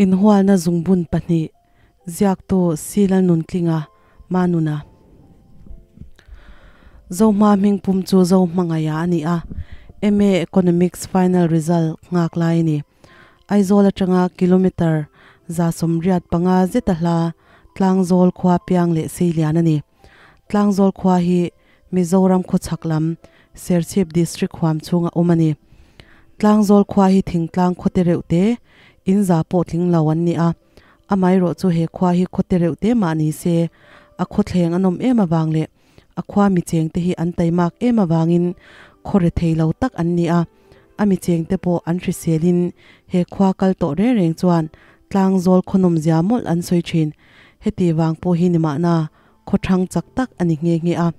Inhualna zungbun pahnih ziaktu Sila Nuntlinga Manuna. Zohma hmingpum chu Zohmangaia a ni a, MA Economics final result nghak lai a ni. Aizawl atanga kilometre 185 zeta hla Tlangzawl khua piang leh seilian a ni. Tlangzawl khua hi Mizoram khawchhak lam Serchhip District huam chhunga awm a ni. Tlangzawl khua hi thingtlang khaw te reuh te, in za pawh tling lo an ni a. Amaherawh chu he khua hi khaw te reuh te mah ni se, a khawthleng a nawm em avang leh a khua mi cheng te hi an taimak em avangin khaw re thei lo tak an ni a. A mi cheng te pawh an hriselin he khua kal tawh reng reng chuan Tlangzawl khaw nawmzia mawlh an sawi thin. Heti vang pawh hi ni mahna khaw thang chak tak a ni nghe nghe a.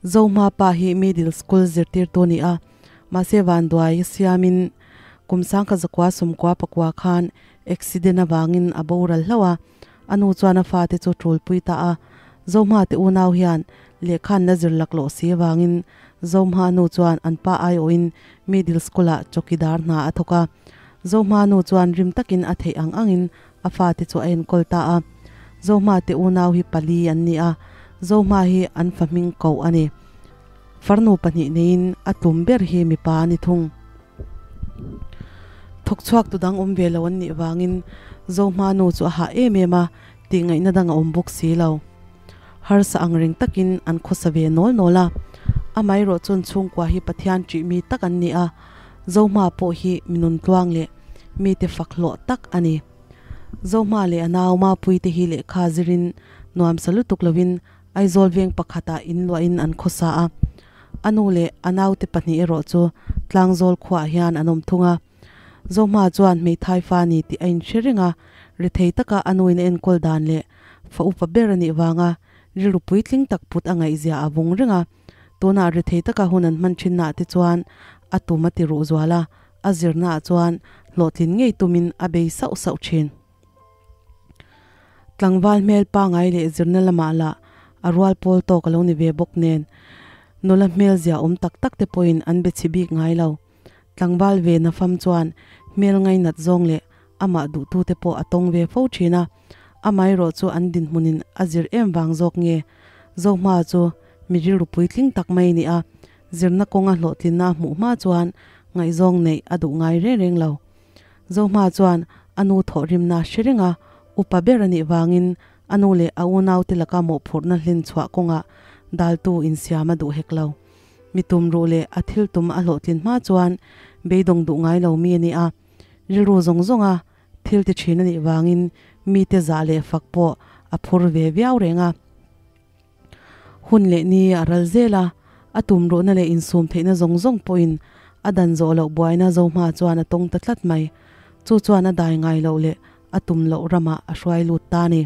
Zohma pa hi middle school zirtirtu a ni a, mahse vanduai siamin kum sangkhat zakua sumkua pakua khan accident avangin a boral hlauh a, a nu chuan a fate chu tulpui ta a. Zohma te unau hian lehkha an la zir laklawh si avangin Zohma nu chuan an pa aiawhin middle school ah chawkidar hna a thawk a. Zohma nu chuan rim takin a theih ang angin a fate chu a enkawl ta a. Zohma te unau hi pali an ni a, Zohma hi an fa hming koh a ni. Farnu pahnih neiin a tum ber hi mipa a ni thung. Thawk chhuak tu dang awm ve lo an nih vangin Zohma nu chu a hah em em a, tihngaihna dang a awm bawk si lo. Harsa ang reng takin an khawsa ve nawl nawl a. Amaherawh chuan chhungkua hi Pathian ṭih mi tak an ni a, Zohma pawh hi mi nuntluang leh mite fak hlawh tak a ni. Zohma leh a nau Mapuite hi lehkha zirin nuamsa lutuk lovin Aizawl veng pakhatah inluahin an khawsa a. A nu leh a naute pahnih erawh chu Tlangzawl khuaah hian an awm thung a. Zohma chuan hmeithai fa ni tih a inhre reng a, rethei taka a nuin a enkawl dan leh fa upa ber a nih vanga rilru puitling tak put a ngaihzia a vung reng a. Tunah rethei taka hun an hman thinnaah te chuan a tum a ti ruh zual a, a zirnaah chuan hlawhtlin ngei tumin a bei sauh sauh thin. Tlangval hmel pangai leh zirna lamah lah a rual pawl tawk a lo ni ve bawk nen, nula hmel zia awm tak tak te pawhin an be chhi bik ngai lo. Tlangval ve na fam chuan hmel ngainat zawng leh amah duhtute pawh a tawng ve fo thin a, amaherawh chu an dinhmunin a zir em vang zawk nge Zohma chu mi rilru puitling tak mai a ni a, zirna kawnga hlawhtlinna a hmuh hma chuan ngaihzawng neih a duh ngai reng reng lo. Zohma chuan a nu thawhrimna a hre reng a, upa ber a nih vangin a nu leh a unaute laka mawhphurhna hlin chhuah kawngah daltu insiam a duh hek lo. Mi tum ruh leh a thil tum a hlawhtlin hma chuan beidawng duh ngai lo mi a ni a, rilru zawng zawnga thil ti thin a nih vangin mite zah leh fak pawh a phur ve viau reng a. Hun leh ni a ral zel a, a tum ruhna leh insum theihna zawng zawng pawhin a dan zawh loh buaina zo hma chuan a tawng ta tlat mai. Chu chuan a dai ngai loh leh a tum loh ramah a hruai lut ta a ni.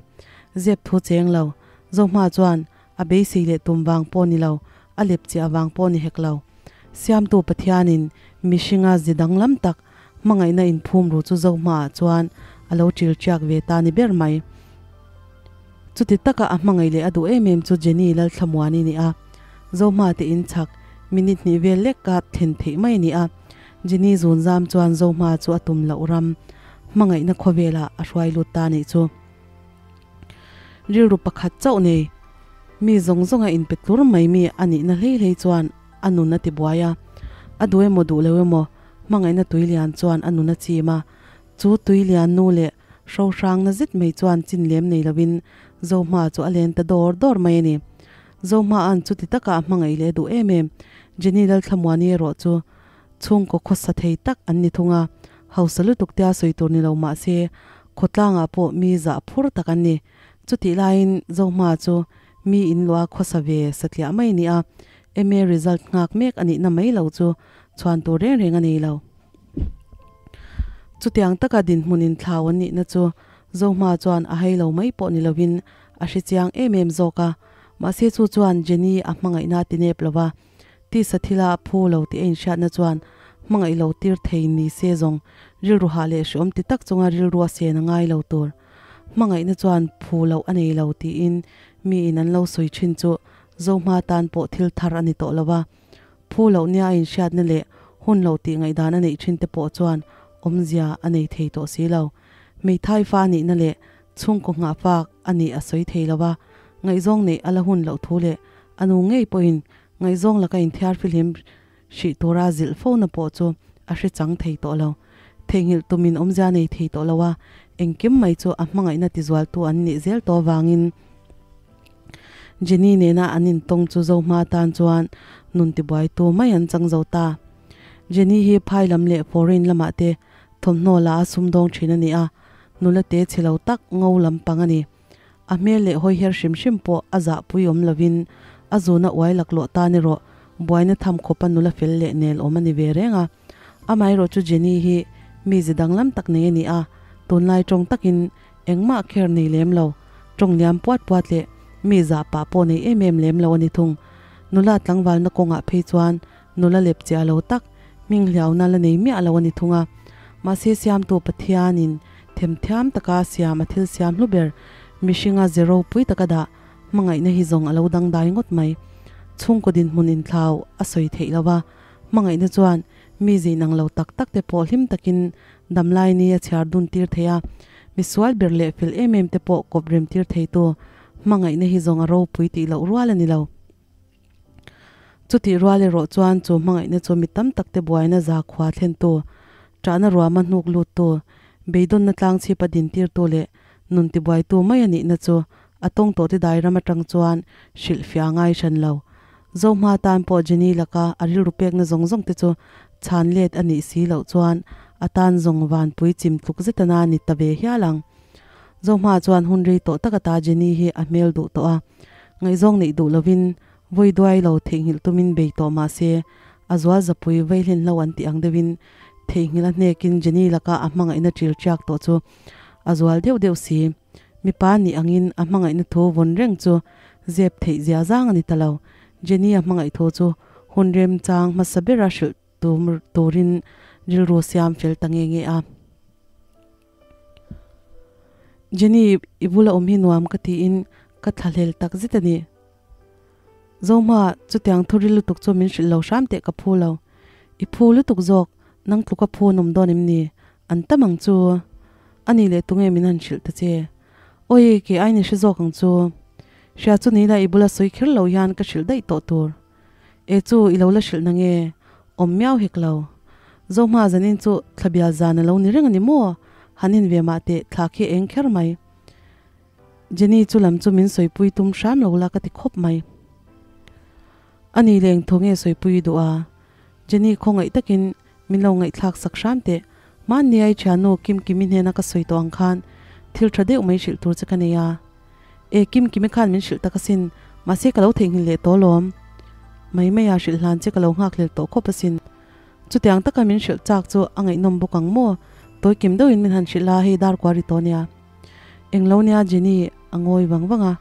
Zep thu cheng lo, zo hma chuan a beisei leh tum vang pawh ni lo, a lep chiah vang pawh ni hek lo. Siamtu Pathianin mihringa zi danglam tak hmangaihna inphum ru chu zo hmaah chuan a lo ṭil ṭiak ve ta ni ber mai. Chuti taka a hmangaih leh a duh em em chu Jenny Lalthlamuani ni a, Zohma te in chhak minute hnih vel lek a thlen theih mai a ni a. Jenny zun zam chuan Zohma chu a tum loh ram hmangaihna khawvelah a hruai lut ta nih chu. Rilru pakhat chauh nei, mi zawng zawnga inpe tlur mai mi a nihna hlei hlei chuan a nun a ti buai a. A duh emaw duh lo emaw hmangaihna tuilian chuan a nun a chim a. Chu tuilian nu leh Hrohrangna zet mai chuan chin lem nei lovin Zohma chu a len ta dawr dawr mai a ni. Zohma-a'n chuti taka a hmangaih leh duh em em. Jenny Lalthlamuani erawh chu chhungkaw khawsa thei tak an ni thung a, hausa lutuk tia sawi tur ni lo mah se khawtlangah pawh mi zah phur tak an ni. Chutih laiin Zohma chu mi in luah khawsa ve satliah mai a ni a, MA result nghak mek a nihna mai lo chu chhuan tur reng reng a nei lo. Chutiang taka dinhmunin thlau an nihna chu Zohma chuan a hai lo mai pawh ni lovin a hre chiang em em zawk a. Mahse chu chuan Jenny a hmangaihna a ti nep lo va, tisa thila a phu lo tih a inhriatna chuan hmangaih lo tir thei ni se zawng rilru hah leh hreawm ti tak chunga rilru a sen a ngai lo tur. Hmangaihna chuan phu loh a nei lo tiin miin an lo sawi thin chu Zohma tan pawh thil thar a ni tawh lo va. Phu loh nia a inhriatna leh hun lo tih ngaihdan a neih thin te pawh chuan awmzia a nei thei tawh si lo. Hmeithai fa nihna leh chhungkaw nghah fak a nih a sawi thei lo va, ngaihzawng neih a la hun loh thu leh a nu ngei pawhin ngaihzawng laka inthiar fihlim hrih tura zilh fona pawh chu a hre chang thei tawh lo. Theihnghilh tumin awmzia nei thei tawh lo a, engkim mai chu a hmangaihna tizualtu an nih zel tawh avangin Jenny nena an intawng chu Zohma tan chuan nun tibuaitu mai an chang zo ta. Jenny hi phai lam leh foreign lamah te thawmhnaw la a sumdawng thin a ni a, nula te chhe lo tak ngo lampang a ni. A hmel leh hawi her hrim hrim pawh a zahpui awm lovin a zuna uai laklawh tan erawh buaina tham khawpa nula fel leh nel awm a ni ve reng a. Amaherawh chu Jenny hi mi ze danglam tak nei a ni a, tunlai tawng takin engmah kher nei lem lo, tawng liam puat puat leh mi zah pah pawh nei em em lem lo a ni thung. Nula tlangvalna kawngah phei chuan nula lep chiah lo tak, hming hliauna la nei miah lo a ni thung a. Mahse Siamtu Pathianin themthiam taka siam a thil siam hlu ber, mihringa ze ropui taka dah hmangaihna hi zawng a lo dangdai ngawt mai. Chhungkaw dinhmun inthlau a sawi theih lo va, hmangaihna chuan mi zin ang lo tak tak te pawh hlim takin damlai ni a chhiar dun tir thei a, misual ber leh fel em em te pawh kawp rem tir theitu hmangaihna hi zawng a ropui tih loh rual a ni lo. Chutih rual erawh chuan chu hmangaihna chu mi tam tak te buaina zakhua thlentu, ṭahna ruama hnuk luttu, beidawnna tlang chhipa dintirtu leh nun tibuaitu mai a nihna chu a tawng tawh te dai ram aṭang chuan hrilhfiah a ngai hran lo. Zohma tan pawh Jenny laka a rilru pekna zawng zawng te chu chhan let a nih si loh chuan a tan zawng vanpui chim tluk zetana ni ta ve hial ang. Zohma chuan hun rei tawh tak ata Jenny hi a hmel duh tawh a, Ngaihzawng neih duh lovin vawi duai lo theihnghilh tumin bei tawh mah se, a zual zapui vaihlen hlo an tih ang deuhin theihnghilh a hnekin Jenny laka a hmangaihna ṭil ṭiak tawh chu a zual deuh deuh si. Mipa nih angin a hmangaihna thu vawn reng chu zep theih zia zang a ni ta lo. Jenny a hmangaih thu chu hun remchang hmasa bera hrilh tum turin rilru siam fel ta nge nge a. Jenny, i bula awm hi nuam ka tiin ka thlahlel tak zet a ni. Zohma, chutiang thu ril lutuk chu min hrilh lo hram teh ka phu lo. I phu lutuk zawk, nang tluka phu an awm dawn em ni? An tam ang chu. A nih leh tunge min han hrilh ta che? Awi, kei aiin i hre zawk ang chu. Hria chu ni la i bula sawi kher lo hian ka hrilh daih tawh tur. E chu i lo la hrilh na nge? Awm miau hek lo. Zohma zanin chu thlabial zan a lo ni reng a ni maw? Han en ve mah teh thla khi eng kher mai. Jenny chu lam chu min sawipui tum hram lo la ka ti khawp mai. A ni leng thaw nge sawipui i duh a? Jenny khawngaih takin min lo ngaihthlak sak hram teh. Hmanni ai thiannu Kimkimi hnena ka sawi tawh ang khan thil tha deuh mai hrilh tur che ka nei a. E Kimkimi khan min hrilh tak asin, mahse ka lo theihnghilh leh tawh alawm. Mai maia hrilh hlan che ka lo nghakhlel tawh khawp asin. Chutiang taka min hrilh chak chu a ngaihnawm bawk ang maw? Tawi kim deuhin min han hrilh a, hei dar kua ri tawh nia. Englo nia Jenny a ngawi vang vang a.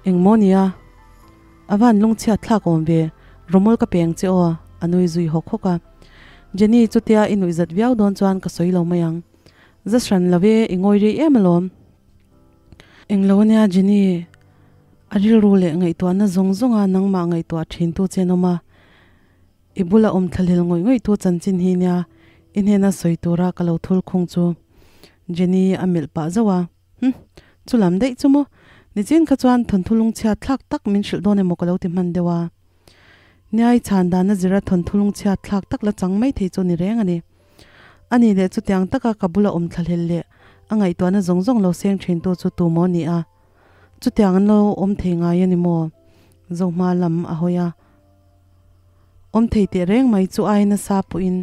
Engmaw nia? A van lungchhiat thlak awm ve, rawmawl ka peng che aw, a nui zui hawk hawk a. Jenny, chutia i nuih zat viau dawn chuan ka sawi lo mai ang. Za hran lo e, i ngawi rei em alawm. Englo ania Jenny, a rilru leh ngaihtuahna zawng zawnga nangmah ngaihtuah thintu che an awm a. I bula awm thlahlel ngawih ngawihtu chanchin hi nia i hnena sawi tura ka lo thul khung chu. Jenny a melh pah zauh a. Hm, chu lam daih chu maw? Nichin kha chuan thawnthu lungchhiat thlak tak min hrilh dawn emaw ka lo ti hman deuh a. Niai chhan dana zira thawnthu lungchhiat thlak tak la chang mai thei chu ni reng a ni. A nih leh chutiang taka ka bula awm thlahlel leh a ngaihtuahna zawng zawng lo seng thintu chu tu maw ni a? Chutiang an lo awm thei ngai a ni maw? Zohma lam a hawi a. Awm thei teh reng mai chu ai nasa pawhin.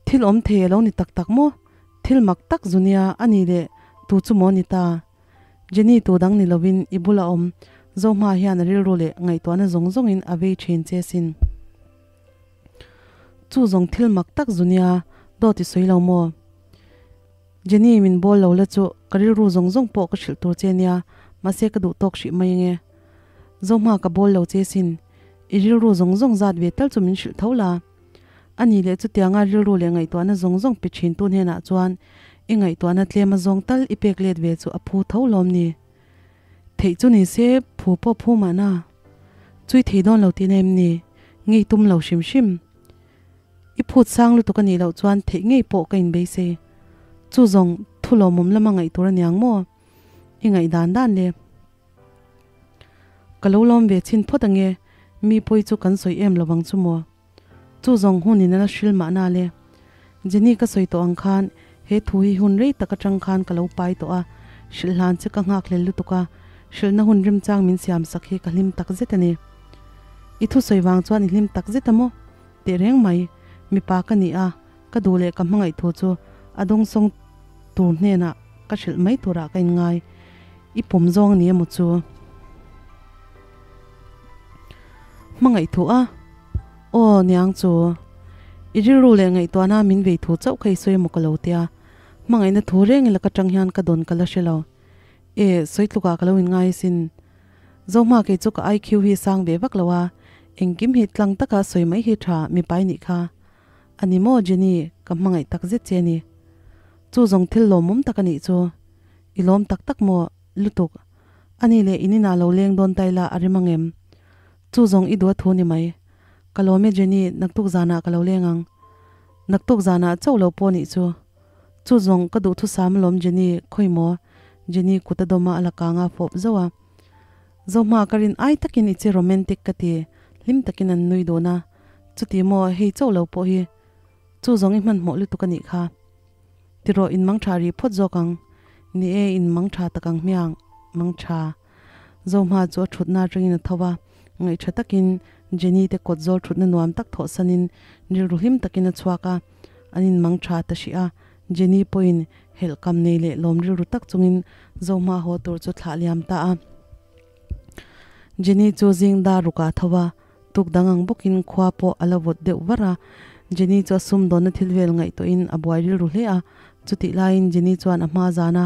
Thil awm thei a lo ni tak tak maw? Thil mak tak zu nia, a ni leh tu chu maw ni ta? Jenny tu dang ni lovin i bula awm Zohma hian a rilru leh ngaihtuahna zawng zawngin a vei thin che sin. Chu zawng thil mak tak zu nia, dawt i sawi lo maw? Jenny min bawl lo la chu ka rilru zawng zawng pawh ka hrilh tur che nia, mahse ka duh tawk hrih mai ange. Zohma ka bawl lo che sin, i rilru zawng zawng zat ve tal chu min hrilh tho la. A nih leh chutianga rilru leh ngaihtuahna zawng zawng pe thintu hnenah chuan i ngaihtuahna tlem a zawng tal i pek let ve chu a phu tho lawm ni. Theih chu ni se phu pawh phu mahna. Chui thei dawn lo tihna em ni? Ngei tum lo hrim hrim. I phut sang lutuk a nih loh chuan theih ngei pawh ka inbeisei. Chu zawng thu lawmawm lama ngaih tur a niang maw? I ngaih dan dan le. Ka lo lawm ve chhin phawt ange, mi pawi chu kan sawi em lovang chu maw? Chu zawng hun in a la hril mahna le. Jenny ka sawi tawh ang khan he thu hi hun rei tak atang khan ka lo pai tawh a, hrilh hlan che ka nghak hlel lutuk a, hrilhna hun remchang min siam sak hi ka hlim tak zet a ni. I thusawi vang chuan i hlim tak zet a maw? Teh reng mai, mipa ka ni a, ka duh leh ka hmangaih thu chu a dawngsawng tur hnenah ka hrilh mai turah ka inngai. I pawm zawng a ni emaw chu? Hmangaih thu a? Aw, niang chu. I rilru leh ngaihtuahna min vei thu chauh kha i sawi emaw ka lo tia. Hmangaihna thu reng ila ka tang hian ka dawn ka la hre lo. E, sawi tlukah ka lo inngai asin. Zohma kei chu ka IQ hi sang ve vak lo a, engkim hi tlang taka sawi mai hi tha mipai nih kha. A ni maw Jenny, ka hmangaih tak zet che a ni. Chu zawng thil lawmawm tak a nih chu. I lawm tak tak maw? Lutuk. A ni leh in inah lo leng dawn ta ila a rim ang em? Chu zawng i duh a thu ni mai. Ka lawm e Jenny, naktuk zanah ka lo leng ang. Naktuk zanah chauh lo pawh nih chu. Chu zawng ka duhthusam alawm Jenny, khawi maw? Jenny kut a dawm a, a la kang a, fawp zauh a. Zohma ka rin ai takin i che romantic ka ti, hlim takin an nui dun a. Chuti maw, hei chauh lo pawh hi. Chu zawng i hmanhmawh lutuk a nih kha. Tirawh in mang tha rih phawt zawk ang. Ni e, in mang tha tak ang hmiang, mang tha. Zohma chu a thutna atangin a tho a, ngaihṭha takin Jenny te kawt zawl thutna nuam tak thawhsanin rilru hlim takin a chhuak a. An in mang tha ta hrih a, Jenny pawhin helh kam nei leh lawm rilru tak chungin Zohma haw tur chu thlah liam ta a. Jenny chu zing dar rukah a tho a, tuk dang ang bawkin khua pawh a la vawt deuh var a. Jenny chu a sumdawnna thil vel ngaihtuahin a buai rilru hle a, chutih laiin Jenny chuan a hma zana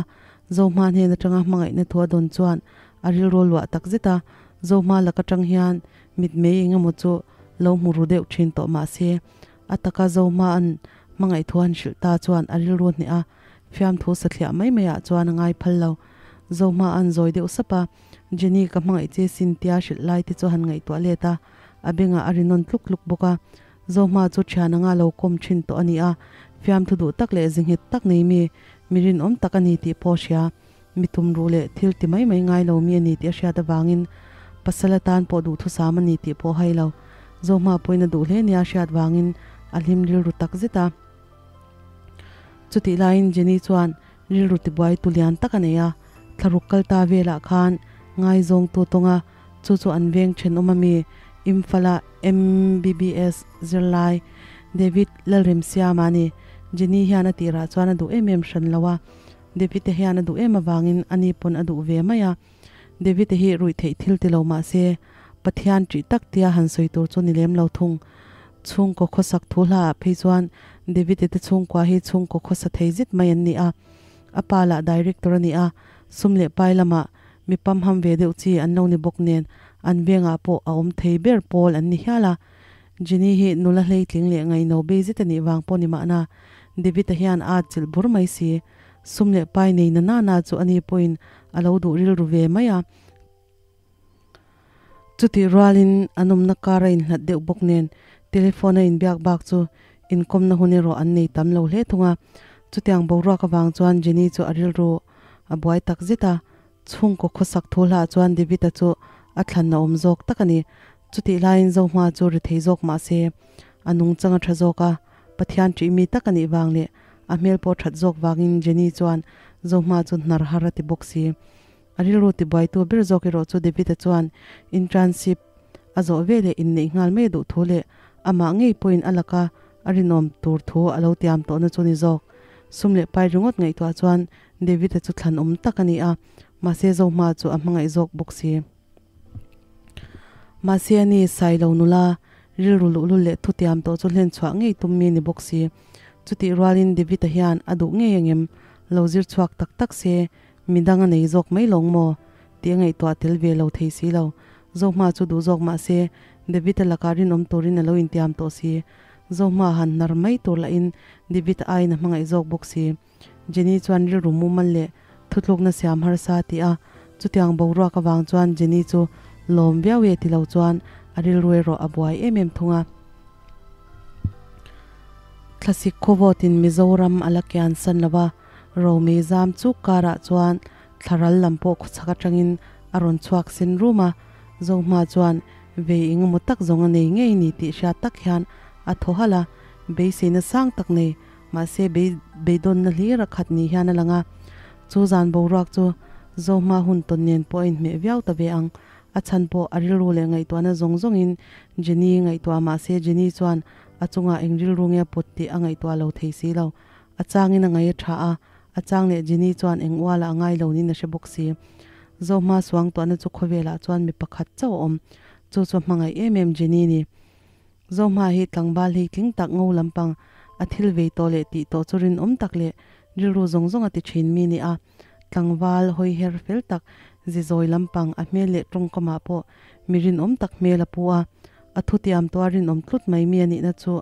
Zohma hnen atanga hmangaihna thu a dawn chuan a rilru luah tak zet a, Zohma lak atang hian mitmei engemaw chu lo hmu ru deuh thin tawh mah se A taka Zohma'n hmangaih thu han hrilh ta chuan a rilru hneh a, fiamthu sathliah mai maiah chuan a ngai phal lo. Zohma'n zawi deuh sap a, Jenny ka hmangaih che sin tia hrilh lai te chu han ngaihtuah let a, a bengah a ri nawn tluk tluk bawk a. Zohma chu thian anga lo kawm thin tawh a ni a, fiamthu duh tak leh zinghet tak nei mi, mi rinawm tak a ni tih pawh a hria. Mi tumruh leh thil ti mai mai ngai lo mi a ni tih a hriat avangin pasal atan pawh duhthusam a ni tih pawh hai lo. Zohma pawhin a duh hle nia a hriat vangin a hlim rilru tak zet a. Chutih laiin Jenny chuan rilru tibuai tu lian tak a nei a, thlaruk kal ta velah khan ngaizawngtu tawnga chu chu an veng thenawm ami Imphal-a MBBS zirlai David Lalremsiama a ni. Jenny hian a tirah chuan a duh em em hran lo a. David-a hian a duh em avangin ani pawn a duh ve mai a. David-a hi ruih theih thil ti lo mah se, Pathian ṭih tak tia han sawi tur chu ni lem lo thung. Chhungkaw khawsak thu hlaah phei chuan David-a te chhungkua hi chhungkaw khawsa thei zet mai an ni a. A pa lah director a ni a, sum leh pai lamah mi pamham ve deuh chi an lo ni bawk nen an vengah pawh a awm thei ber pawl an ni hial a. Jenny hi nula hleitling leh ngaihno bei zet a nih vang pawh ni mahna, David-a hian a atchilh bur mai si. Sum leh pai nei na na na chu ani pawhin a lo duh rilru ve mai a. Chutih rualin an awmna kar a inhlat deuh bawk nen telephone a inbiak bak chu inkawmna hun erawh an nei tam lo hle thung a. Chutiang boruak avang chuan Jenny chu a rilru a buai tak zet a. Chhungkaw khawsak thu hlah chuan David-a chu a thlan a awm zawk tak a ni. Chutih laiin Zohma chu ri thei zawk mah se, a nungchang a tha zawk a, Pathian ṭih mi tak a nih vang leh a hmel pawh that zawk vangin Jenny chuan Zohma chu hnar har a ti bawk si. A rilru tibuaitu ber zawk erawh chu David-a chuan internship a zawh ve leh inneih nghal mai a duh thu leh amah ngei pawhin a laka a rinawm tur thu a lo tiam tawhna chu ni zawk. Sum leh pai ringawt ngaihtuah chuan David-a chu thlan awm tak a ni a, mahse Zohma chu a hmangaih zawk bawk si. Mahse a ni, Sailo nula rilru luhlul leh thutiam tawh chu hlen chhuah ngei tum mi ni bawk si. Chutih rualin David-a hian a duh ngei angem? Lo zir chhuak tak tak se, midang a nei zawk mai lawng maw? tih a ngaihtuah tel ve lo thei si lo. Zohma chu duh zawk mah se, David-a lakah rinawm turin a lo intiam tawh si. Zohma han hnar mai tur lahin David-a aiin a hmangaih zawk bawk si. Jenny chuan rilru mumal leh thutlukna siam harsa a ti a, chutiang boruak avang chuan Jenny chu lawm viau e ti lo chuan a rilru erawh a buai em em thung a. Thlasik khawvawtin Mizoram a la kian san lo a, Romei zam chuk karah chuan thlaral lam pawh khawchhak atangin a rawn chhuak sin rum a, Zohma chuan vei engemaw tak zawng a nei ngei ni tih hriat tak hian a thaw halh a, beiseina sang tak nei mahse beidawnna hlir a khat ni hian a lang a. Chu zan boruak chu Zohma hun tawn nen pawh a inhmeh viau ta ve ang. A chhan pawh a rilru leh ngaihtuahna zawng zawngin Jenny ngaihtuah mahse Jenny chuan a chungah eng rilru nge a put tih a ngaihtuah lo thei si lo. A changin a ngaih a tha a, a chang leh Jenny chuan eng ualah a ngai lo niin a hre bawk si. Zohma suangtuahna chu khawvelah chuan mi pakhat chauh a awm. Chu chu a hmangaih em em Jenny ni. Zohma hi tlangval hi tling tak ngo lampang a thil vei tawh leh tih tawh chu rinawm tak leh rilru zawng zawng a ti thin mi ni a. Tlangval hawi her fel tak zizawi lampang a hmel leh tawngkamah pawh mi rinawm tak hmel a pu a, a thutiam tawha rinawm tlut mai mi a nihna chu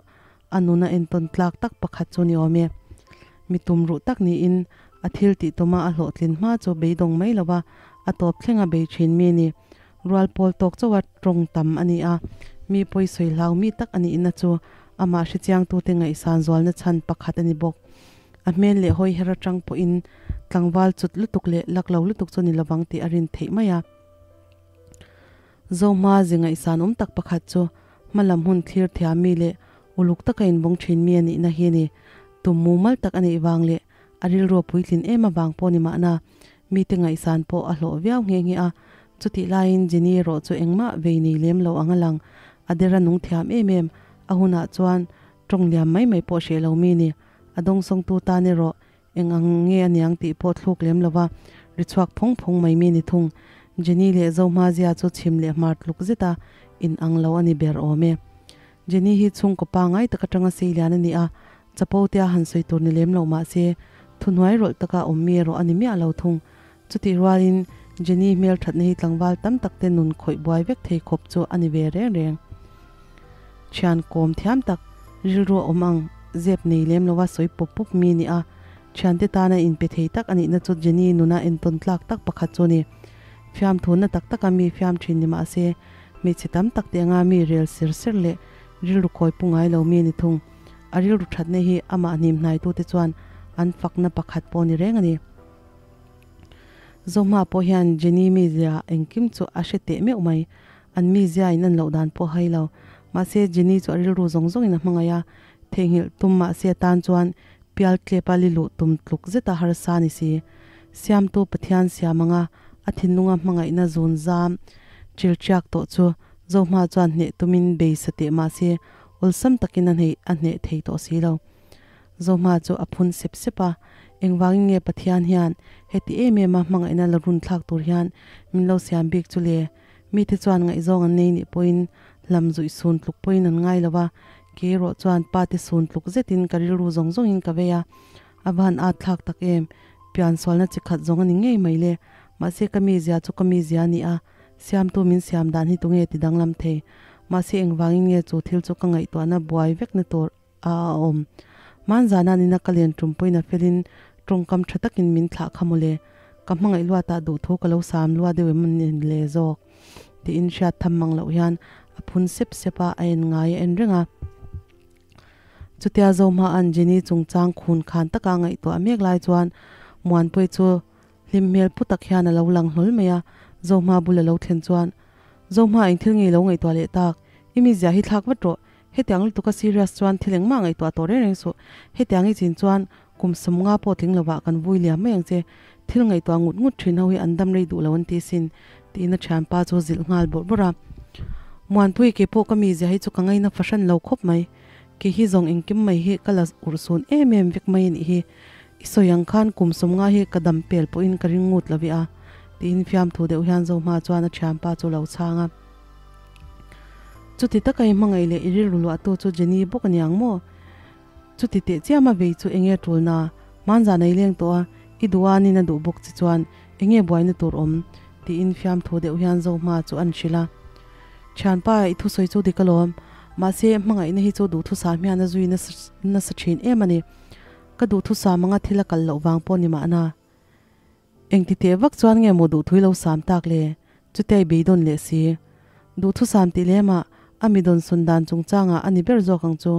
a nuna entawn tlak tak pakhat chu ni awm e. Mi tumruh tak niin a thil tih tuma a hlawhtlin hma chu beidawng mai lova a tawp thleng a bei thin mi a ni. Rual pawl tawk chauha tawng tam a ni a, mi pawisawi hlau mi tak a nihna chu amah hrechiangtute ngaihsan zualna chhan pakhat a ni bawk. A hmel leh hawi her atang pawhin tlangval chut lutuk leh lak lo lutuk chu ni lovang tih a rin theih mai a. Zohma zi ngaihsan awm tak pakhat chu hma lam hun thlir thiam mi leh uluk taka inbawng thin mi a nihna hi a ni. Tum mumal tak a neih vang leh a rilru a puitlin em avang pawh ni mahna mite ngaihsan pawh a hlawh viau nghe nghe a. Chutih laiin Jenny erawh chu engmah vei nei lem lo ang a lang. A dera nung thiam em em a hunah chuan tawng liam mai mai pawh hreh lo mi ni. A dawngsawngtu tan erawh eng ang nge a niang tih pawh thluk lem lova ri chhuak phawng phawng mai mi ni thung. Jenny leh Zohma zia chu chhim leh hmar tluk zeta in ang lo a ni ber awm e. Jenny hi chhungkaw pangai tak atanga sei lian a ni a, chapo tia han sawi tur ni lem lo mah se thuhnuai rawlh taka awm mi erawh a ni miah lo thung. Chutih rualin Jenny hmel thatna hi tlangval tam tak te nun khawih buai vek thei khawp chu a ni ve reng reng. Thian kawm thiam tak, rilru a awm ang, zep nei lem lova sawi pawp pawp mi ni a, thiante tana inpe thei tak a nihna chu Jenny nuna entawn tlak tak pakhat chu a ni. Fiamthunna tak taka mi fiam thin ni mah se, hmeichhe tam tak te anga mi rel ser ser leh rilru kawi pu ngai lo mi a ni thung. A rilru thatna hi amah hnim hnaitute chuan an fakna pakhat pawh a ni reng a ni. Zohma pawh hian Jenny mizia engkim chu a hre teh meuh mai. An mizia in an loh dan pawh hai lo. Mahse Jenny chu a rilru zawng zawngin a hmangaih a, theihnghilh tum mahse a tan chuan pial tlep a liluh tum tluk zeta harsa a ni si. Siamtu Pathian siam anga a thinlunga hmangaihna zun zam chilchiak tawh chu Zohma chuan hneh tumin beisa teh mahse awlsam takin a hneh thei tawh si lo. Zohma chu a phun sep sep a, Engvangin nge Pathian hian heti em em a hmangaihna la run thlak tur hian min lo siam bik chu le? Mite chuan ngaihzawng an nei nih pawhin hlam zuih sun tluk pawhin an ngai lo va, kei erawh chuan pa te sun tluk zetin ka rilru zawng zawngin ka vei a, a van at thlak tak em? Piansualna chi khat zawng a ni ngei mai le. Mahse ka mizia chu ka mizia a ni a, siamtu min siam dan hi tunge ti danglam thei? Mahse engvangin nge chu thil chu ka ngaihtuahna buai vekna tur a a awm. Hmanzana nina ka len tum pawhin a felin tawngkam tha takin min thlah kha mawle. Ka hmangaih luatah duhthu ka lo sam lua deuh em ni le zawk tiin hriat tham mang loh hian a phun sep sep a, a en ngai a en reng a. Chutia Zohma'n Jenny chungchang khun khan taka a ngaihtuah mek lai chuan Muanpuii chu Hlim hmel pu tak hian a lo lang hlawl mai a, Zohma bul a lo thlen chuan, Zohma eng thil nge i lo ngaihtuah leh tak? I mizia hi thlak vat rawh. Hetiang lutuk a serious chuan thil engmah ngaihtuah tawh reng reng suh. Hetiang i chin chuan kum 50 pawh tling lovah kan vui liam mai ang che. Thil ngaihtuah ngut ngut thin ho hi an dam rei duh lo an ti sin, tiin a thianpa chu zilh nghal bawrh bawrh a. Muanpui kei pawh ka mizia hi chu ka ngaina fahran lo khawp mai. Kei hi zawng engkim mai hi ka la urhsun em em vek mai a nih hi. I sawi ang khan kum 50 hi ka dam pel pawhin ka ring ngut lo i a, tiin fiamthu deuh hian Zohma chuan a thianpa chu lo chhang a. Chuti taka i hmangaih leh i rilru luahtu chu Jenny bawk a ni ang maw? Chuti teh chiama vei chu enge tulna? Hmanzan a i leng tawh a, i duh a nin a duh bawk che chuan enge buaina tur awm? tiin fiamthu deuh hian Zohma chu an hrilh a. Thianpa, i thusawi chu dik alawm. Mahse, hmangaihna hi chu duhthusam hian a zui nasa thin em a ni. Ka duhthusam anga thil a kal loh vang pawh ni mahna. Engti teh vak chuan nge maw duhthui lo sam tak le? Chutia i beidawn leh si. Duhthusam tih lemah a mi dawn sawn dan chungchangah a ni ber zawk ang chu.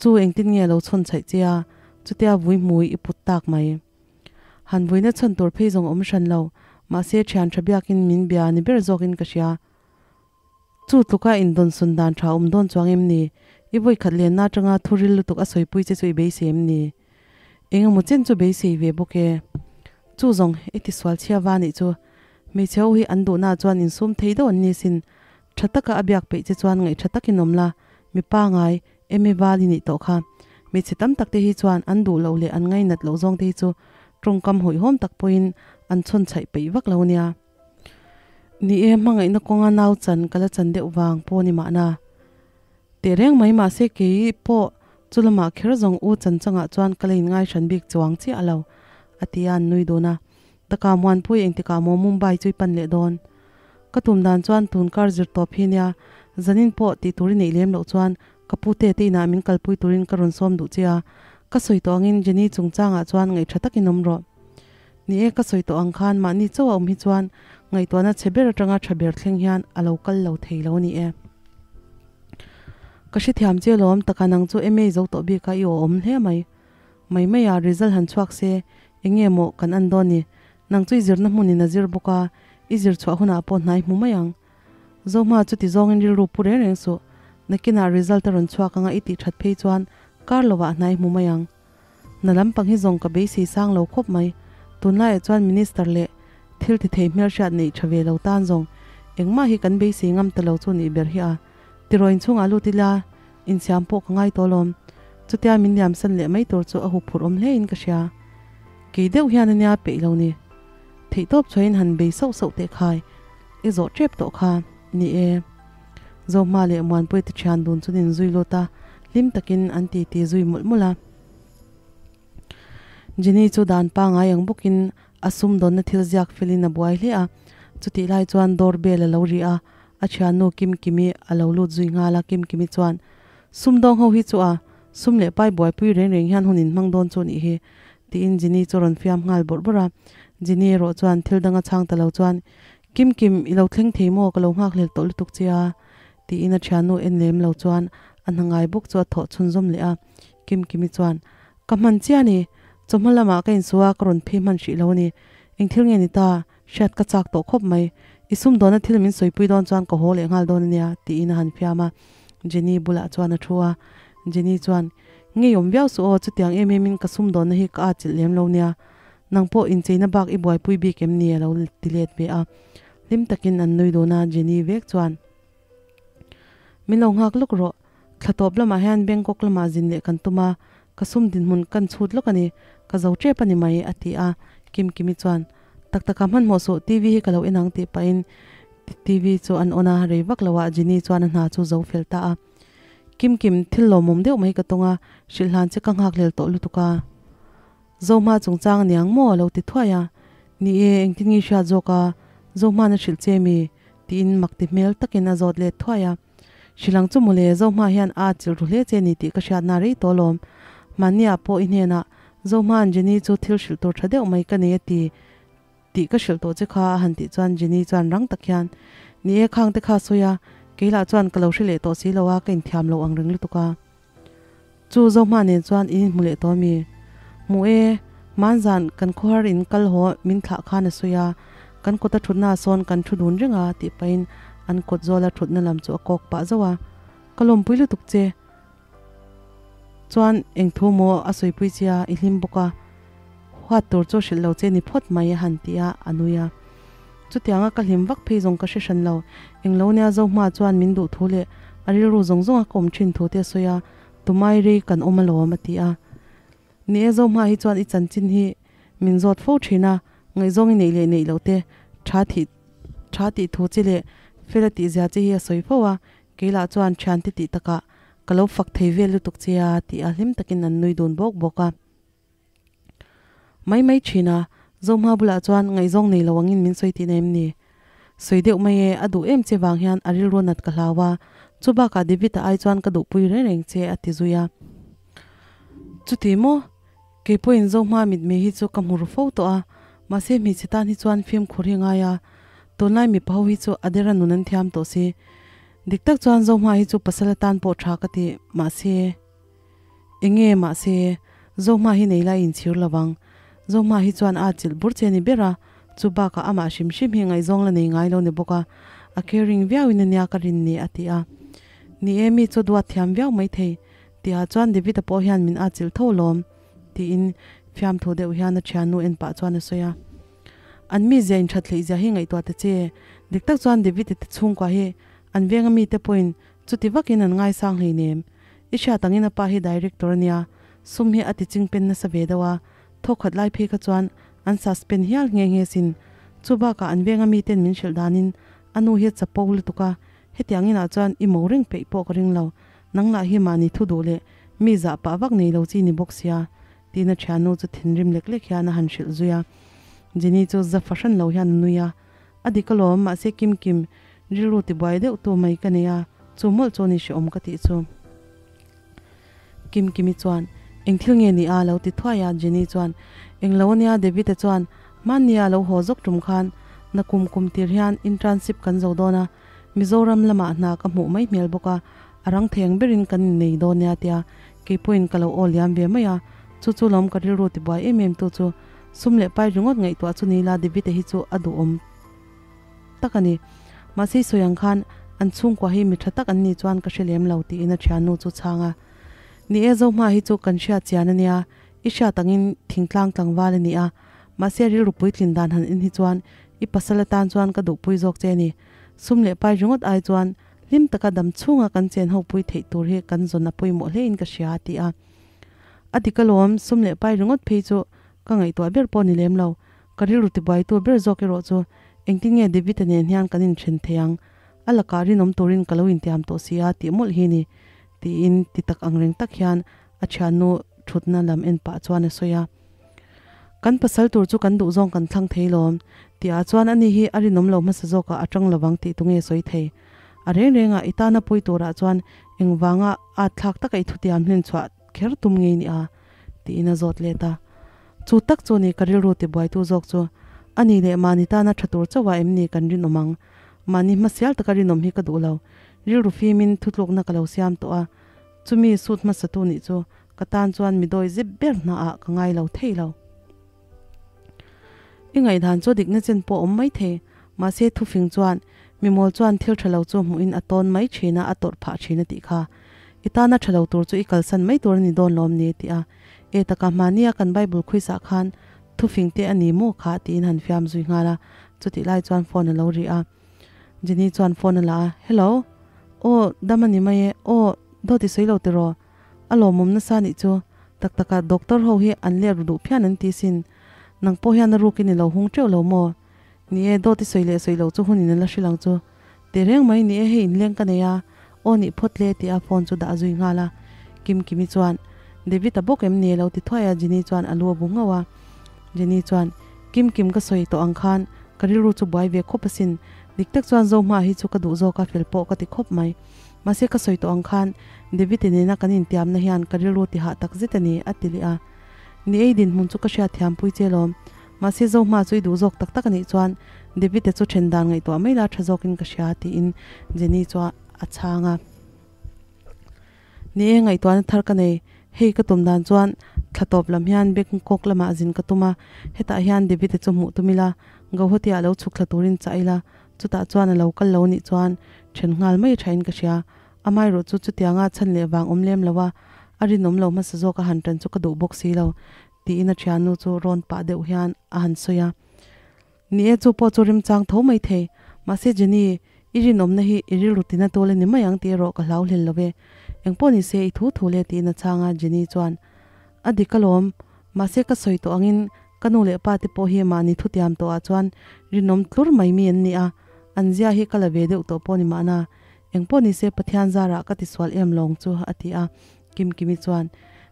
Chu engtin nge lo chhawn chhaih che a, chutia vui hmui i put tak mai. Han vuina chhawn tur phei zawng awm hran lo, mahse thian tha biakin min bia ni ber zawkin ka hria. Chu tluka indawnsawn dan tha awm dawn chuang em ni? I vawi khat lenna atanga thu ril lutuk a sawipui che chu i beisei em ni? Eng emaw chen chu beisei ve bawk e. Chu zawng i tisual chhia va nih chu. Hmeichhe ho hi an duhnaah chuan insum thei deuh an ni sin. Tha taka a biak peih che chuan ngaih tha takin awm la, mi pangai, eme val i nih tawh kha. Hmeichhe tam tak te hi chuan an duh loh leh an ngainat loh zawng te hi chu tawngkam hawihhawm tak pawhin an chhawn chhaih peih vak lo nia. Ni e, hmangaihna kawnga nau chan ka la chan deuh vang pawh ni mahna. Teh reng mai mahse kei pawh chu lamah kher zawng u chan changah chuan ka la inngai hran bik chuang chiah lo, a ti a an nui dun a. Taka Muanpui engtikah maw Mumbai chu i pan leh dawn? Ka tum dan chuan tun kar zir tawp hi nia, zanin pawh tih tur i neih lem loh chuan ka pu te te inah min kalpui turin ka rawn sawm duh che a, ka sawi tawh angin Jenny chungchangah chuan ngaihṭha takin awm rawh. Ni e, ka sawi tawh ang khan mahni chauh a awm hi chuan ngaihtuahna chhe ber atanga tha ber thleng hian a lo kal lo thei lo a ni e. Ka hrethiam che lawm, taka nang chu MA zo tawh bik a i aw awm hle mai. Mai mai a, result han chhuak se eng nge maw kan an dawn ni? Nang chu i zirna hmunin a zir bawk a, i zir chhuah hunah pawh hnai hmu mai ang. Zohma chuti zawngin rilru pu reng reng suh. Nakinah result a rawn chhuak anga i tih that phei chuan kar lovah hnai hmu mai ang. Hna lampang hi zawng ka beisei sang lo khawp mai. Tunlaiah chuan Minister leh thil ti thei hmelhriat neih tha ve lo tan zawng engmah hi kan beisei ngam ta lo chu nih ber hi a. Tiraw inchhungah lut ila insiam pawh ka ngai tawh alawm. Chutia min liamsan leh mai tur chu a huphurh awm hle in ka hria. Kei deuh hian ania peih lo ni. Theihtawp chhuahin han bei sauh sauh teh khai. I zawh tep tawh kha. Ni e. Zohma leh Muanpuia te thian dun chuan in zui lut a, hlim takin an ti ti zui mawlh mawlh a. Jenny chu dan pangai ang bawkin a sumdawnna thil ziak felin a buai hle a, chutih lai chuan door bell a lo ri a, a thiannu Kimkimi a lo lut zui nghal a, Kimkimi chuan, Sumdawng ho hi chu a, sum leh pai buaipui reng reng hian hun in hmang dawn chu nih hi, tiin Jenny chu a rawn fiam nghal bawrh bawrh a. Jenny erawh chuan thil dang a chhang ta lo chuan, Kim Kim, i lo thleng thei maw? Ka lo nghak hlel tawh lutuk che a, tiin a thiannu en lem lo chuan a hna ngai bawk chu a thawh chhunzawm leh a. Kim Kimi chuan, Ka hman chiah a ni, chawhma lamah ka insu a, ka rawn phei hman hrih lo a ni. Eng thil nge ni ta? Hriat ka chak tawh khawp mai. I sumdawnna thil min sawipui dawn chuan ka haw leh nghal dawn a nia, tiin a han fiam a. Jenny bulah chuan a thu a. Jenny chuan, Ngeiawm viau suh aw, chutiang em emin ka sumdawnna hi ka atchilh lem lo nia. Nang pawh incheina bak i buaipui bik em ni a lo ti let ve a. Hlim takin an nui dun a, Jenny vek chuan, Min lo nghak lawk rawh, thla tawp lamah hian Bangkok lamah zin leh kan tum a, ka sum dinhmun kan chhut lawk a ni, ka zo tep a ni mai, a ti a. Kimkimi chuan, Tak taka hmanhmawh suh, TV hi ka lo en ang tih pahin TV chu an on a, rei vak loah Jenny chuan a hna chu zo fel ta a. Kimkim, thil lawmawm deuh mai ka tawng a, hrilh hlan che ka nghak hlel tawh lutuk a. Zohma chungchang a niang maw a lo ti thuai a, Ni e, engtin nge i hriat zawk a, Zohma'n a hrilh che mi? tiin mak ti hmel takin a zawt let thuai a. Hrilh ang chu mawle, Zohma hian a atchilh ru hle che ni tih ka hriatna rei tawh alawm. Mahniah pawh i hnenah, Zohma'n Jenny chu thil hrilh tur tha deuh mai ka nei a ti tih ka hrilh tawh che kha a han tih chuan Jenny chuan rang tak hian, Ni e, khang te kha sawi a, kei lah chuan ka lo hre leh tawh si lo a, ka inthiam lo ang reng lutuk a. Chu Zohma nen chuan in inhmu leh tawh ami? Hmu e, hmanzan kan khawhar in kal haw min thlah khan a sawi a, kan kawta thutna ah sawn kan thu dun reng a tih pahin an kawt zawla thutna lam chu a kawk pah zauh a, Ka lawmpui lutuk che. Chuan eng thu maw a sawipui che a, i hlim bawk a, huat tur chu hrilh lo che ni phawt mai a han ti a, a nui a. Chutianga ka hlim vak phei zawng ka hre hran lo. Englo nia Zohma chuan min duh thu leh a rilru zawng zawng a ka awm thin thu te a sawi a, tumai rei kan awm alawm a ti a. Ni e Zohma hi chuan i chanchin hi min zawt fo thin a, ngaihzawng i neih leh neih loh te tha thih tha tih thu che leh fel a tih zia che hi a sawi fo a, kei lah chuan thiante tih takah ka lo fak thei vel lutuk che a ti a hlim takin an nui dun bawk bawk a. Mai mai thin a, Zohma bulah chuan ngaihzawng nei lo angin min sawi tihna em ni? Sawi deuh mai e, a duh em che vang hian a rilru nat ka hlau a, chu bakah David-a ai chuan ka duhpui reng reng che a ti zui a. Chuti maw? Kei pawhin Zohma mitmei hi chu ka hmu ru fo tawh a, mahse hmeichhe tan hi chuan fimkhur hi ngai a, tunlai mipa ho hi chu a dera nun an thiam tawh si. Dik tak chuan Zohma hi chu pasal atan pawh tha ka ti, mahse. Enge mahse, Zohma hi nei lai inchhir lovang. Zohma hi chuan a chilh bur che ni ber a, chu bakah amah hrim hrim hi ngaihzawng la nei ngai lo ni bawk a, a caring viauin ania ka rin ni a ti a. Ni e, mi chu duat thiam viau maithei tihah chuan David-a pawh hian min a chilh tho lawm tiin fiamthu deuh hian a thiannu en pah chuan a sawi a. An mizia inthat hleih zia hi ngaihtuah ta che, dik tak chuan David-a te chhungkua hi an venga mite pawhin chuti vakin an ngaisang hleinem. I hriat angin a pa hi director a nia, sum hi a ti chingpen nasa ve deuh a, thawkhat lai phei kha chuan an suspend hial nghe nghe sin. Chu bakah an venga miten min hrilh danin a nu hi a chapo lutuk a, hetiang inah chuan i mo reng peih pawh ka ring lo, nang lah hi mahni thu duh leh mi zah pah vak nei lo chi ni bawk sia, tiin a thiannu chu thinrim lek lek hian a han hrilh zui a. Jenny chu za fahran lo hian a nui a, A dik alawm, mahse kim kim rilru tibuai deuh tu mai ka nei a, chu mawlh chu ni hrehawm ka tih chu. Kim Kimi chuan, Eng thil nge ni a? lo ti thuai a, Jenny chuan, Eng lo ania, David-a chuan, Hmannia lo haw zawk tum khan na kum kum tir hian internship kan zo dawn a, Mizoram lamah hna ka hmuh mai hmel bawk a, a rang theng berin kan innei dawn nia tia keipawhin ka lo aw liam ve mai a, chu chu lawm ka rilru tibuai em em tu chu. Sum leh pai ringawt ngaihtuah chu ni la David-a hi chu a duhawm tak a ni. Mahse i sawi ang khan an chhungkua hi mi tha tak an nih chuan ka hre lem lo tiin a thiannu chu chhang a. Ni e Zohma hi chu kan hriat chian a nia, i hriat angin thingtlang tlangval a ni a, mahse rilru puitlin dan han en hi chuan i pasal atan chuan ka duhpui zawk che a ni. Sum leh pai ringawt ai chuan hlim taka dam chhunga kan chen ho pui theih tur hi kan zawn a pawimawh hlein ka hria a ti a. A dik alawm, sum leh pai ringawt phei chu ka ngaihtuah ber pawh ni lem lo. Ka rilru tibuaitu ber zawk erawh chu engtin nge David-a nen hian kan inthen thei ang? A lakah rinawm turin ka lo intiam tawh si a tih mawlh hi ni, tiin ti tak ang reng tak hian a thiannu thutna lam en pah chuan a sawi a. Kan pasal tur chu kan duhzawng kan thlang thei lawm, tihah chuan ani hi a rinawm lo hmasa zawkah a tang lovang tih tunge sawi thei? A reng rengah i tana pui turah chuan engvanga at thlak taka i thutiam hlen chhuah kher tum ngei ni a? tiin a zawt let a. Chu tak chu ni ka rilru tibuaitu zawk chu a ni leh mahni tana tha tur chauh ah em ni kan rinawm ang? Mahni hmasial taka rinawm hi ka duh lo. Rilru fimin thutlukna ka lo siam tawh a, chumi sut hmasatu nih chu ka tan chuan mi dawi zep ber hna ah ka ngai lo thei lo. I ngaihdan chu dikna chen pawh awm mai thei, mahse thufing chuan mi mawl chuan thil tha lo chu hmuhin a tawn mai thin a, a tawrh phah thin a tih kha. I tana tha lo tur chu i kalsan mai tur a ni dawn lawm ni tih a e taka hmania kan Bible khuisah khan thufing te a ni maw kha tiin han fiam zui nghal a, chutih lai chuan phone a lo ri a. Jenny chuan phone a la a, Hello, aw dam a ni mai e, aw dawt i sawi lo tiraw? A lawmawm nasa nih chu, tak taka doctor ho hi an let ru duh phian an ti sin. Nang pawh hian a rukin i lo hung teuh lo maw? Ni e, dawt i sawi leh sawi loh chu hunin a la hrilh ang chu. Teh reng mai ni e, hei inleng ka nei a, aw nih phawt le tia phone chu dah zui nghal a. Kimkimi chuan, David a bawk em ni? lo ti thuai a, Jenny chuan a lu a bu nghauh a. Jenny chuan, Kimkim ka sawi tawh ang khan ka rilru chu buai ve khawp asin. Dik tak chuan Zohma hi chu ka duh zawk a, fel pawh ka ti khawp mai. Mahse ka sawi tawh ang khan David-i nena kan intiamna hian ka rilru ti hah tak zet a ni, a ti leh a. Ni ei dinhmun chu ka hriat thiam pui che lawm. Mahse Zohma chu i duh zawk tak tak a nih chuan David-a chu then dan ngaihtuah mai la tha zawkin ka hria, tiin Jenny chu a chhang a. Ni e ngaihtuahna thar ka nei, hei ka tum dan chuan thla tawp lam hian Bangkok lamah zin ka tum a, hetah hian David-a chu hmuh tum ila, Guwahati-ah lo chhuk thla turin chah ila, Chutah chuan a lo kal lo nih chuan then nghal mai thain ka hria. Amaherawh chu chutianga chhan leh vang awm lem lo a, a rinawm lo hmasa zawk a han tan chu ka duh bawk si lo, tiin a thiannu chu rawn pah deuh hian a han sawi a. Ni e, chu pawh chu remchang tho mai thei. Mahse Jenny, i rinawmna hi i rilru tina tul a ni mai ang tih erawh ka hlau hlel lo ve. Engpawh ni se i thu thu le tiin a chhang a, Jenny chuan a dik alawm. Mahse ka sawi tawh angin Ka nu leh pa te pawh hi mahni thutiam tawhah chuan rinawm tlur mai mi an ni a, an zia hi ka la ve deuh tawh pawh ni mahna. Engpawh ni se Pathian zarah ka tisual em lawng chu a ti a. Kimkimi chuan,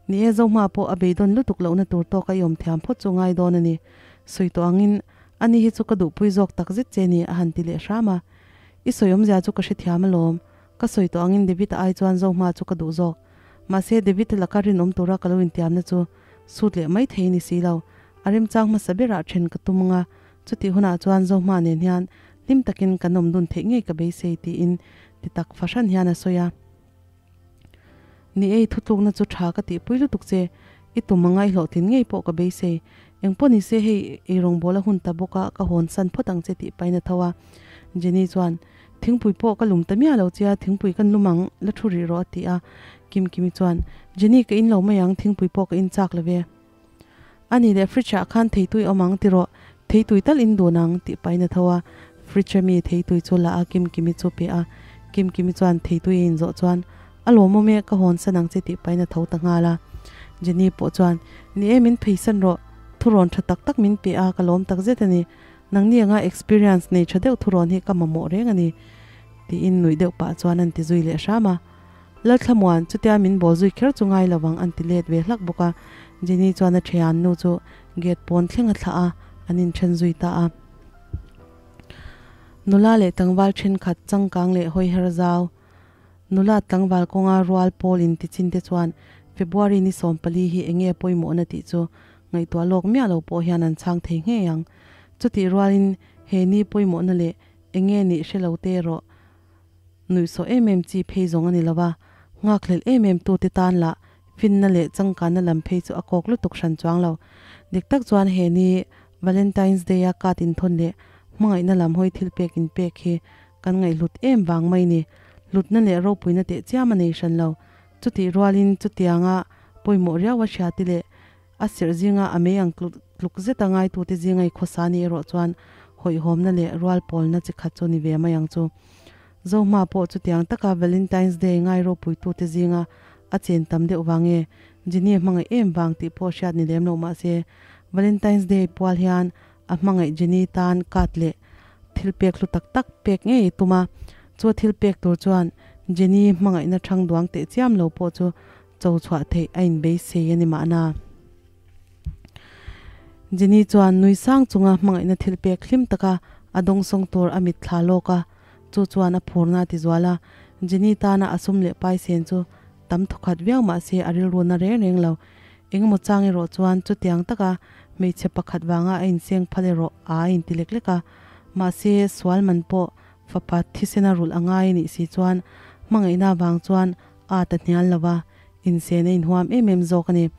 Ni e, Zohma pawh a beidawn lutuk lohna tur tawk a i awm thiam phawt chu ngai dawn a ni. Sawi tawh angin, ani hi chu ka duhpui zawk tak zet che ni a han ti leh hram a. I sawi awmzia chu ka hrethiam alawm. Ka sawi tawh angin David-a ai chuan Zohma chu ka duh zawk. Mahse, David-a laka rinawm tura ka lo intiamna chu Sut leh mai thei ni si lo. A remchang hmasa berah then ka tum anga, chutih hunah chuan Zohma nen hian hlim takin kan awm dun theih ngei ka beisei tiin ti tak fahran hian a sawi a. Ni e, i thutlukna chu tha ka tihpui lutuk che, i tum anga i hlawhtlin ngei pawh ka beisei. Engpawh ni se hei eirawngbawl a hun ta bawk a, ka hawn san phawt ang che tih pahin a tho a. Jenny chuan, Thingpui pawh ka lum ta miah lo che a, thingpui kan lum ang, la thu rih rawh a ti a. Kimkimi chuan, Jenny ka in lo mai ang, thingpui pawh ka in chak lo ve. A nih leh fridge ah khan theitui awm ang tiraw, theitui tal in dun ang tih pahin a tho a, fridge a mi theitui chu la a Kimkimi chu pe a, Kimkimi chuan theitui a inzawh chuan a lawmawm e ka hawn san ang che tih pahin a tho ta nghal a, Jenny pawh chuan ni e min pheisan rawh, thurawn tha tak tak min pe a ka lawm tak zet a ni, nangni anga experience nei tha deuh thurawn hi ka mamawh reng a ni tiin nuih deuh pah chuan an ti zui leh hram a. Lalthlamuan, chutia min bawl zui kher chu ngai lovang an ti let ve hlak bawk a, Jenny chuan a thian nu chu gate pawn thleng a thlah a, an inthen zui ta a. Nula leh tlangval thenkhat changkang leh hawiher zau, nula tlangval kawnga rual pawl in ti chin te chuan February ni 14 hi enge pawimawhna tih chu ngaihtuah lawk miah lo pawh hian an chhang thei ngei ang. Chutih rualin he ni pawimawhna leh enge nih hre lo te erawh Nuihsawh em em chi phei zawng a ni lo a, nghakhlelh em em tute tan lah finna leh changkanna lam phei chu a kawk lutuk hran chuang lo. Dik tak chuan he ni Valentine's Day a kat inthawn leh hmangaihna lam hawi thil pek inpek hi kan ngaihhlut em vang mai ni. Hlutna leh ropuina teh chiam a nei hran lo. Chutih rualin chutianga pawimawh riau a hriati leh A serh zinga a mei ang tluk zeta ngaitute zinga i khawsa ni erawh chuan hawihhawmna leh rual pawlna chi khat chu ni ve mai ang chu. Zohma pawh chutiang taka Valentine's Day ngai ropuitute zinga a chen tam deuh vang nge Jenny a hmangaih em vang tih pawh hriat ni lem lo mahse Valentine's Day pual hian a hmangaih Jenny tan kat leh thil pek hlu tak tak pek ngei i tum a, chu a thil pek tur chuan Jenny hmangaihna thang duang teh chiam lo pawh chu cho chhuah theih a inbeisei a ni mahna. Jenny chuan nui sang chunga hmangaihna thil pek hlim taka a dawngsawng tur a mit thla lawk a, chu chuan a phurna a ti zual a. Jenny tana a sum leh pai sen chu tam thawkhat viau mah se a rilru na reng reng lo. Engemaw chang erawh chuan chutiang taka hmeichhe pakhat vanga a inseng phal erawh a a inti lek lek a. Mahse, sual man pawh fapa thisena rulh a ngai a nih si chuan hmangaihna vang chuan A ta hnial lo va, insen a inhuam em em zawk a ni.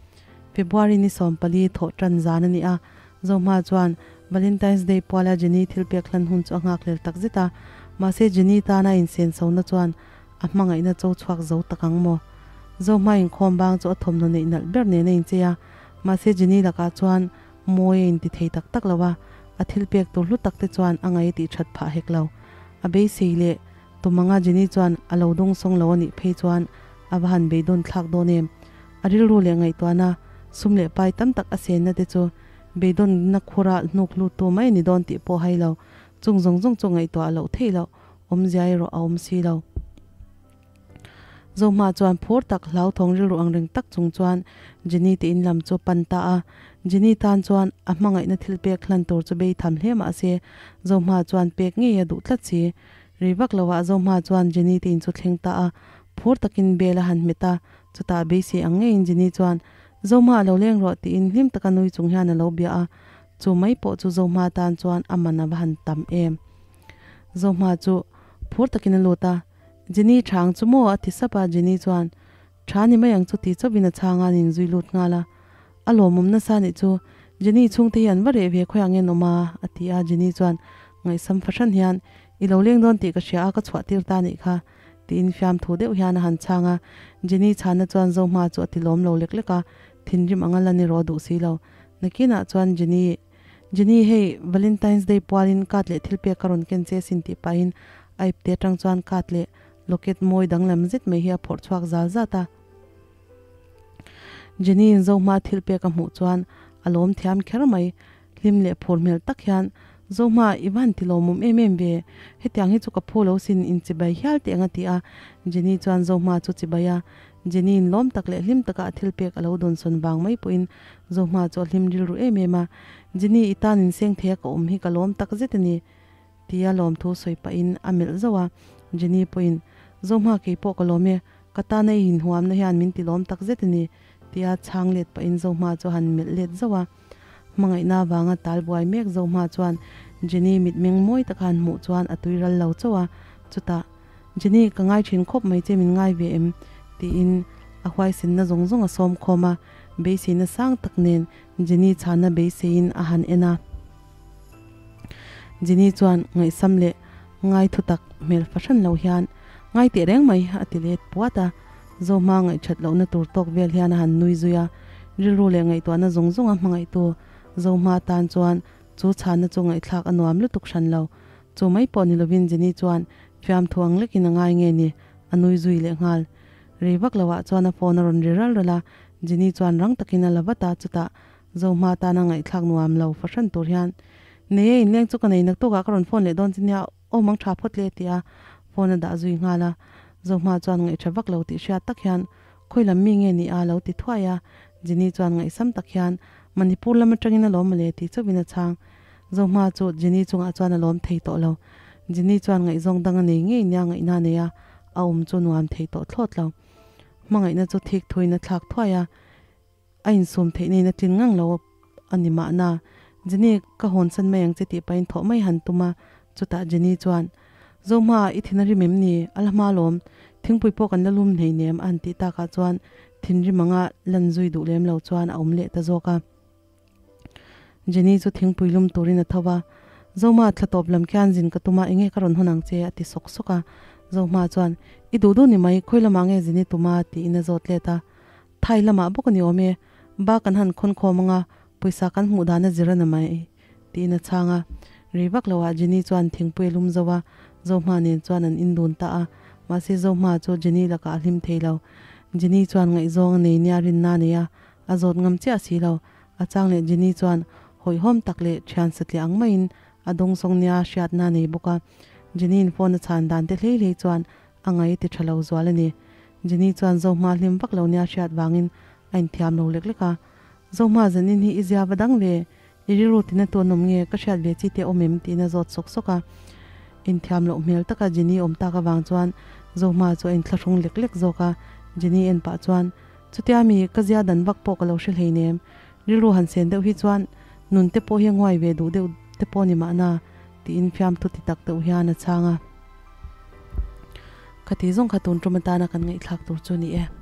February ni 14 thawh tan zan a ni a, Zohma chuan Valentine's Day puala Jenny thil pek hlan hun chu a nghakhlel tak zet a, mahse Jenny tana a insen sona chuan a hmangaihna cho chhuak zo tak ang maw? Zohma inkhawm bang chu a thawmhnaw neih nalh ber nen a inchei a, mahse Jenny lakah chuan mawi a inti thei tak tak lo a, a thil pek tur hlu tak te chuan a ngaih a tih that phah hek lo. A beisei leh Tumanga Jenny chuan a lo dawngsawng lo a nih phei chuan a va han beidawn thlak dawn em? A rilru leh ngaihtuahna, sum leh pai tam tak a senna te chu beidawnna khura hnuk lut tu mai a ni dawn tih pawh hai lo. Chung zawng zawng chu ngaihtuah a loh theih loh, awmzia erawh a awm si lo. Zohma chuan phur tak, hlauthawng rilru ang reng tak chung chuan Jenny te in lam chu pan ta a. Jenny tan chuan a hmangaihna thil pek hlan tur chu bei tham hle mah se, Zohma chuan pek ngei a duh tlat si. Rei vak lo ah Zohma chuan Jenny te in chu thleng ta a, phur takin bel a han hmet a, chutah beisei ang ngeiin Jenny chuan, Zohma a lo leng rawh tiin hlim taka nui chung hian a lo bia a, chu mai pawh chu Zohma tan chuan a man a va han tam em. Zohma chu phur takin a lut a, Jenny tha ang chu maw a ti sap a, Jenny chuan, Tha ni mai ang chu ti chauhin a chhang a, an inzui lut nghal a. A lawmawm nasa nih chu, Jenny chhungte hi an va reh ve khawi ang en awm a? a ti a, Jenny chuan ngaihsam fahran hian, I lo leng dawn tih ka hria a, ka chhuah tir ta nih kha, tiin fiamthu deuh hian a han chhang a, Jenny chhanna chuan Zohma chu a ti lawm lo lek lek a, thinrim anga lan erawh a duh si lo. Nakinah chuan Jenny, Jenny hei Valentine's Day pualin card leh thilpek ka rawn ken che asin tih pahin a ipte atang chuan card leh locket mawi danglam zet mai hi a phawrh chhuak zal zat a. Jenny in Zohma thil pek a hmuh chuan a lawm thiam kher mai. Hlim leh phur hmel tak hian, Zohma, i van ti lawmawm em em ve. Hetiang hi chu ka phu lo sin, in chibai hial teh ang a ti a. Jenny chuan Zohma chu chibai a. Jenny in lawm tak leh hlim taka a thil pek a lo dawnsawn vang mai pawhin Zohma chu a hlim rilru em em a. Jenny, i tan inseng thei a ka awm hi ka lawm tak zet a ni. Tia lawmthu sawi pahin a melh zauh a, Jenny pawhin, Zohma kei pawh ka lawm e, ka tana i inhuamna hian min ti lawm tak zet a ni, tia chhang let pahin Zohma chu a han melh let zauh a. Hmangaihna avanga tal buai mek Zohma chuan Jenny mitmeng mawi taka han hmuh chuan a tui ral lo chauh a, chutah, Jenny, ka ngai thin khawp mai che min ngai ve em? tiin A huaisinna zawng zawng a sawm khawm a, beiseina sang tak nen Jenny chhana beiseiin a han en a. Jenny chuan ngaihsam leh ngai thutak hmel fahran lo hian, Ngai teh reng mai, a ti let puat a. Zohma ngaihthat lohna tur tawk vel hian a han nui zui a. Rilru leh ngaihtuahna zawng zawnga hmangaihtu Zohma tan chuan chu chhana chu ngaihthlak a nuam lutuk hran lo. Chu mai pawh ni lovin Jenny chuan fiamthu ang lekin a ngai nge ni, a nui zui leh nghal. Rei vak loah chuan a phone a rawn ri ral ral a, Jenny chuan rang takin a la vat a, chutah Zohma tana ngaihthlak nuam lo fahran tur hian, Nei e, inleng chu ka nei naktukah ka rawn phone leh dawn che nia, aw mang tha phawt le ti a phone a dah zui nghal a. Zohma chuan ngaihtha vak lo tih hriat tak hian, Khawi lam mi nge ni a? lo ti thuai a. Jenny chuan ngaihsam tak hian, Manipur lam atangin a lawm mawle tih chauhin a chhang. Zohma chu Jenny chungah chuan a lawm thei tawh lo. Jenny chuan ngaihzawng dang a nei ngei nia ngaihna a nei a, a awm chu nuam thei tawh thlawt lo. Hmangaihna chu thik thuin a thlak thuai a, a insum theih neiin a tlin ngang lo a ni mahna. Jenny, ka hawnsan mai ang che tih pahin thawh mai han tum a, chutah Jenny chuan, Zohma, i thin a rim em ni? A la hma lawm. Thingpui pawh kan la lum hnei nem a han tih takah chuan thinrim anga lan zui duh lem lo chuan a awm leh ta zawk a. Jenny chu thingpui lum turin a tho va, Zohma, thla tawp lam khian zin ka tum a, enge ka rawn hawn ang che? a ti sawk sawk a. Zohma chuan, I duh duh ni mai, khawi lamah nge zin i tum a? tiin a zawt let a. Thai lamah bawk a ni awm e, ba kan han khawn khawm anga, pawisa kan hmuh dan a zir a na mai, tiin a chhang a. Rei vak loah Jenny chuan thingpui a lum zo a, Zohma nen chuan an indun ta a. Mahse Zohma chu Jenny lakah a hlim thei lo. Jenny chuan ngaihzawng a nei nia rinna a nei a, a zawt ngam chiah si lo. A chang leh Jenny chuan hawihhawm tak leh thian satliah ang maiin a dawngsawng nia hriatna a nei bawk a. Jenny-in phone a chhan dan te hlei hlei chuan a ngai ti tha lo zual a ni. Jenny chuan Zohma hlim vak lo nia hriat vangin a inthiam lo lek lek a. Zohma zanin hi i zia va dang ve, i rilru tina tu an awm nge, ka hriat ve chi te awm em? tiin a zawt sawk sawk a. Inthiam loh hmel taka Jenny awm tak avang chuan Zohma chu a inthlahrung lek lek zawk a. Jenny en pah chuan, Chutia mi, ka zia dan vak pawh ka lo hre hleinem. Rilru han sen deuh hi chuan nun te pawh hi a nguai ve duh deuh te pawh ni mahna, tiin fiamthu ti tak deuh hian a chhang a. Khati zawng kha tun tum atana kan ngaihthlak tur chu ni e.